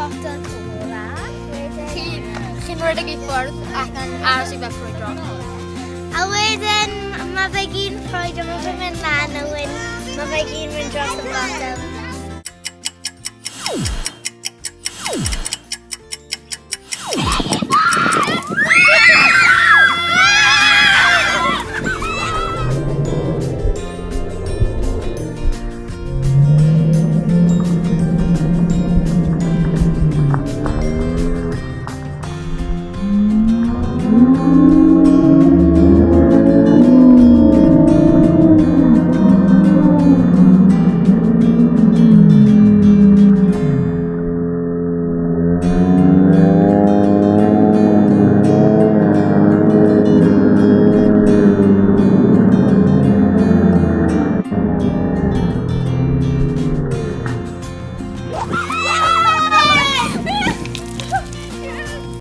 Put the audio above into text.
botel cola. Chi'n chi rhedeg i ffwrdd ac yn aros i fe ffrwydro. A wedyn mae fe gyd yn ffrwydro, mae fe'n mynd lan a wedyn mae fe gyd yn mynd dros y botel.